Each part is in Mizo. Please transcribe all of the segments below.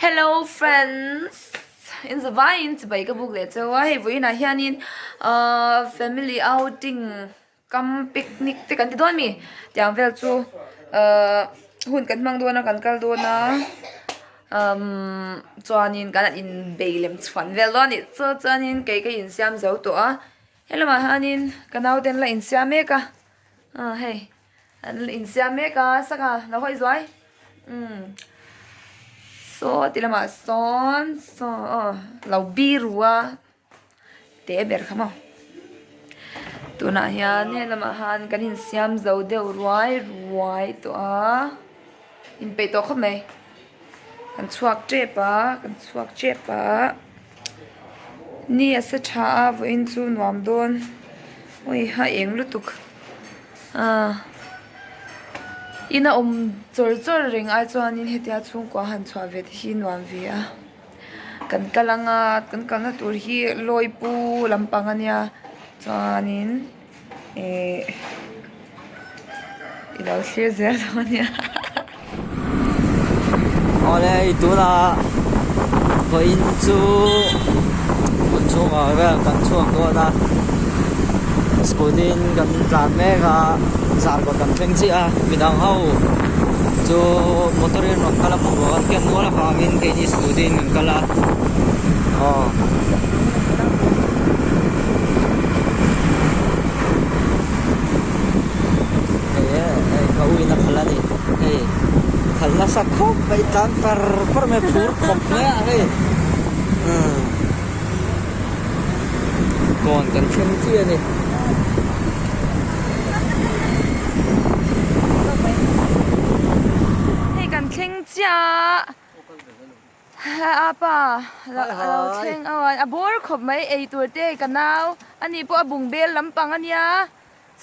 Hello friends in zavaiin chibai ka buk leh cheu a hei vawiinah hianin ahh family outing kam picnic te kan ti dawn ami tiang vel chu ahh hun kan hmang dawn a kan kal dawn a umm chuanin kan han inbei lem chhuan vel dawn a nih chu chuanin kei ka insiam zo tawh a helamah hianin ka naute an la insiam mek a ah hei. An insiam mek a sangha lo hawi zuai umm saw ti lamah sawn saw aw lo biru a te ber kha maw tunah hian he lamah han kan insiam zo deuh ruai ruai tawh a inpeih tawh khawp mai kan chhuak tep a kan chhuak tep a ni a sa tha a vawiin chu nuam dawn awi a eng lutuk. Ahh ina awm chawr chawr reng ai chuanin hetia chhungkua han chhuah ve te hi nuam ve a kan kal anga kan kalna tur hi lawipu lampang ania chuanin ihh i lo thlir zel dawn ania. Awle hei tunah vawiin chu hmun chhungah vel kan chhuak dawn a scooty in kan tlan mek a zarkawt kan thleng chiah a midang ho chu motor in rawn kal a bungrua an ken nual avangin keini scooty in kan kal a aw. Hei e hei ka u in a khalh a ni hei khalh nasa khawp mai tlan par par mai phur khawp mai a hei umm kawn kan thleng chiah a ni. Hei kan thleng chiah a apa a lo thleng a a bawr khawp mai ei tur te ka nau ani pawh a bung bel lampang a nia.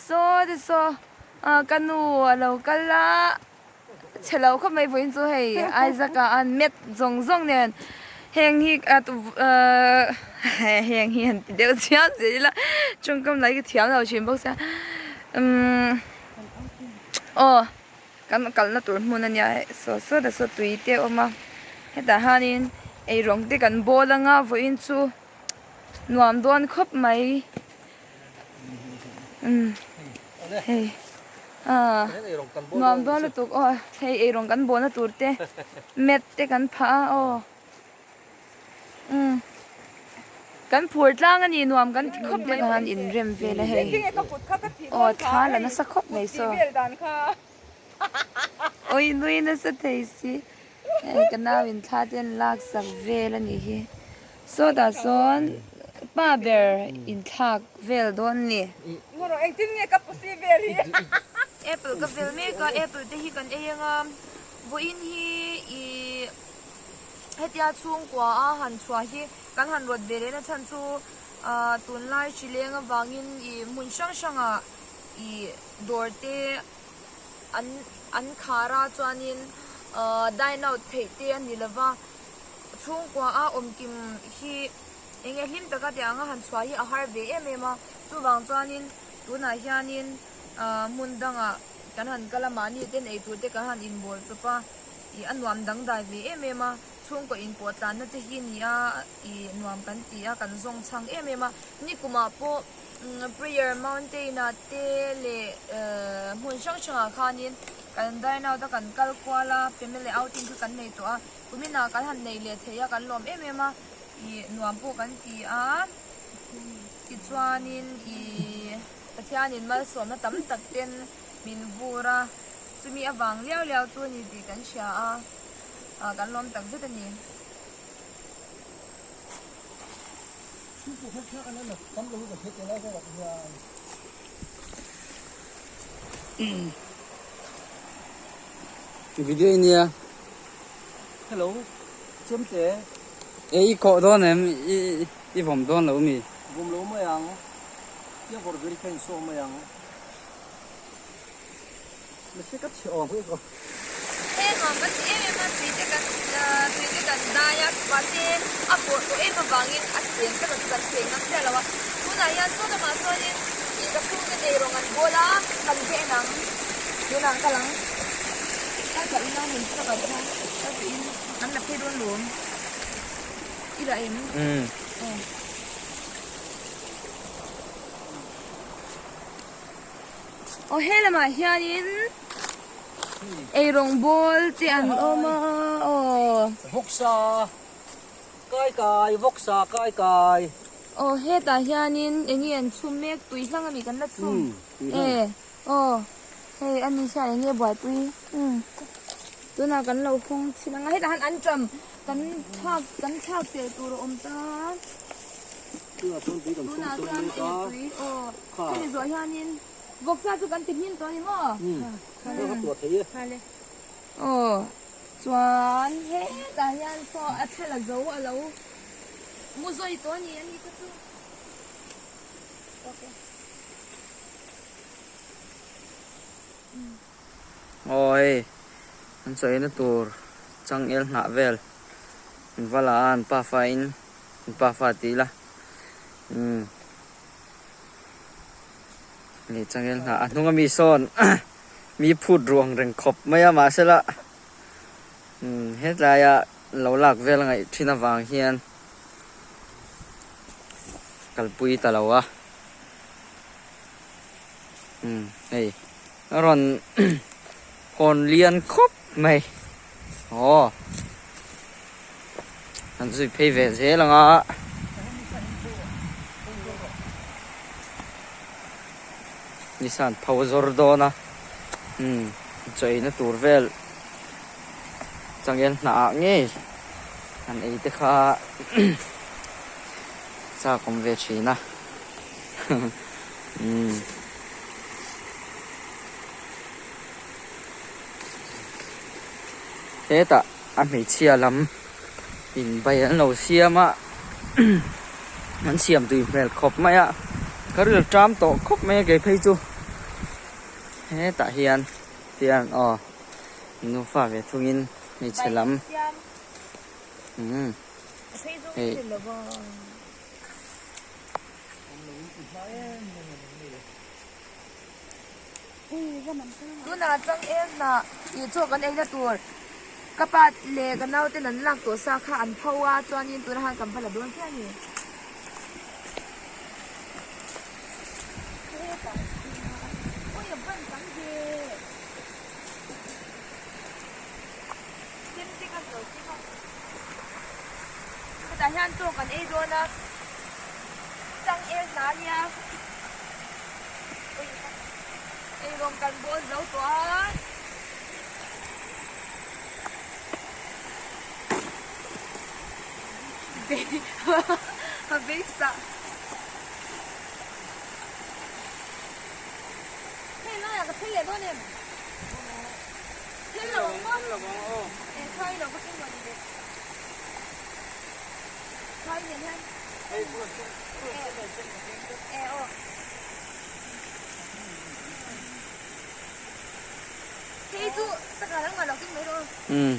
Saw te saw ah ka nu a lo kal a chhe lo khawp mai vawiin chu hei Isaac ah an met zawng zawng nen heng hi heng hi han ti deuh chiam che ila tawngkam lai ka thiam lo thin bawk sia umm aw kan kalna tur hmun a nia hei saw saw te saw tui te a awm a hetah hianin eirawng te kan bawl anga vawiin chu nuam dawn khawp mai. Hei ah nuam dawn lutuk aw hei eirawng kan bawhna tur te mat te kan phah a aw umm kan phur tlang a ni nuam kan ti khawp mai khan inrem vel a hei aw thla la nasa khawp mai saw awi nui nasa thei si hei ka nau in thla te an lak sak vel a nih hi. Sawtah sawn pa ber inthlak vel dawn ni. Apple ka vel mek a, apple te hi kan ei anga vawiin hi ih hetia chhungkua a han chhuah hi kan han rawt ve leh na chhan chu ah tunlai hri leng avangin ih hmun hrang hrangah ih dawr te an an khar a chuanin ah dine out theih te a ni lova. Chhungkua a awmkim hi eng nge hlim taka tih anga han chhuah hi a har ve em em a, chuvang chuanin tunah hianin ahh hmun dangah kan han kal a, mahni ten eitur te kan han inbawl chawp a, ih a nuam dangdai ve em em a, chhungkaw inpawh tlanna te hi ni a, ih nuam kan ti a, kan zawng chhang em em a, nikumah pawh prayer mountain ah te leh ehh hmun hrang hrangah khanin kan dine out a kan kal kual a, family outing kha kan nei tawh a. Kuminah kan han nei leh thei a, kan lawm em em a, ih nuam pawh kan ti a, tichuanin ih Pathianin malsawmna tam tak ten min vur a, chumi avang liau liau chu a ni tih kan hria a, ah kan lawm tak zet a ni. Video nia. Hello, Chemte. E i kawh dawn em? I i vawm dawn lo mi? Vawm lo mai ang. Tia vawrh vel kha insawm mai ang. Mahse ka chhe awm hi ko. He nuam kan ti em em a, tui te kan tui te kan dai a, mahse a vawrh tawh em avangin a cheng taka chu kan cheng ngam chiah lo a. Tunah hian saw lamah sawnin ih ka chhungte nei rawng an bawl a, kan ve en ang. Tunah an kal ang. Kal pah in a hmun chu ka kal kha, kal pah in. An la phei dawn lawm. I dah em? Umm. Aw. Aw he lamah hianin eirawng bawl te an awm a aw. Vawksa kai kai vawksa kai kai. Aw hetah hianin eng nge an chhum mek tui hlang a mi kan la chhum e aw hei a ni hian eng nge buaipui umm tunah kan lo hawng chhin ang a hetah hian anṭam kan thlak kan thlak tel tur a awm ta. Tunah chuan tui kan chhum Tunah sawn chuan mek a. tui aw Kha. Hemi zawh hianin vawksa chu kan ti hmin tawh a ni maw? Umm. Kha kha tuah thei e. Aw chuan hetah hian saw a thla la zo a lo mu zawi tawh a ni a ni kha chu. Okay. Aw hei an chawina tur changel hnah vel an va la a an pafa in. An pafa ti ila umm ni changel hnah a hnung ami sawn mi phut ruang reng khawp mai a mahsela umm hetlai a lo lak vel ngaih thin avang hian kalpui ta lo a umm hei a rawn hawn lian khawp mai aw. An zui phei ve zel ang a. Nissan pho zawr dawn a umm chaw-eina tur vel changel hnah ah ngei an ei te kha chak awm ve thin a umm. Hetah a hmeichhia lam in bai an lo siam a an siam tui hmel khawp mai a ka ril ṭam tawh khawp mai a kei phei chu hetah hian tiang aw nufa ve thungin hmeichhe lam umm hei. Tunah changel hnah ih chaw kan eina tur ka pa leh ka nauten an lak tawh sa kha an pho a chuanin tunah khan kan va la dawn chiah a ni. Hetah hian chaw kan ei dawn a changel hnah a nia. Eirawng kan bawl zo tawh a. A vei sah. Hei laiah ka phel leh dawn em? Phel lo ang maw? E khai lo ka phel lo ni le. Khai nen hian. E aw. Umm.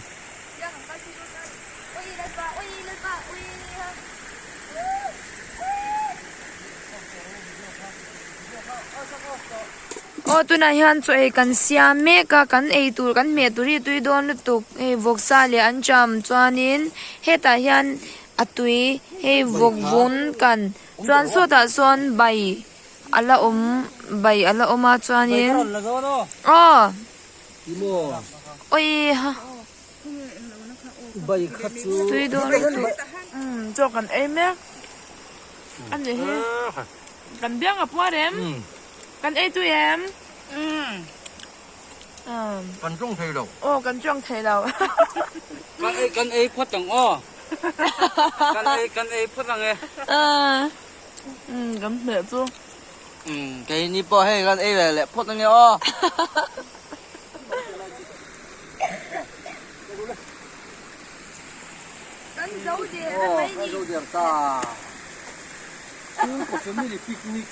Aw tunah hian chaw ei kan siam mek a kan ei tur kan hmeh tur hi tui dawn lutuk hei vawksa leh an cham chuanin hetah hian a tui hei vawk vun kan chuan sawtah sawn bai. A la awm bai a la awm a chuanin aw awi ha tui dawn lutuk umm chaw kan ei mek a nih hi kan biang a puar em kan ei tui em umm kan tawng thei lo aw kan tawng thei lo kan ei kan ei phawt ang aw kan ei kan ei phawt ang e. Umm kan hmeh chu. Umm keini pawh hei kan ei ve leh phawt ange aw. Kan zo der a mai ni. Kan zo der ta. Chhungkaw family picnic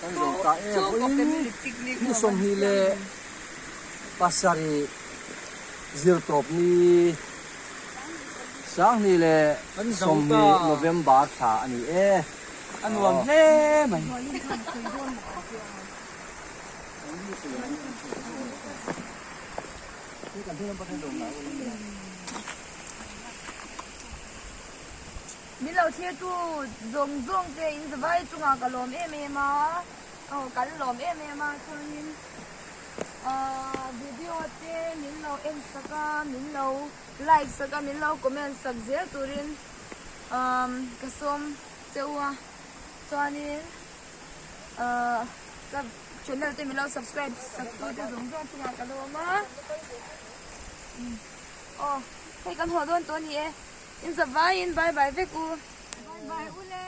kan zo ta e. Chhungkaw family picnic. Ni 27 zirtawp ni. Sanghnih leh 20 November thla a ni e. A nuam hle mai. Min lo thlir tu zawng zawng te in zavai chungah ka lawm em em a, aw kan lawm em em a chuanin ahh video te min lo en sak a, min lo like sak a, min lo comment sak zel turin ahh ka sawm che u a chuanin ahh ka channel te min lo subscribe sak tu te zawng zawng chungah ka lawm a aw hei kan haw dawn tawh a ni e. In zavaiin bye bye vek u. Bye bye u le.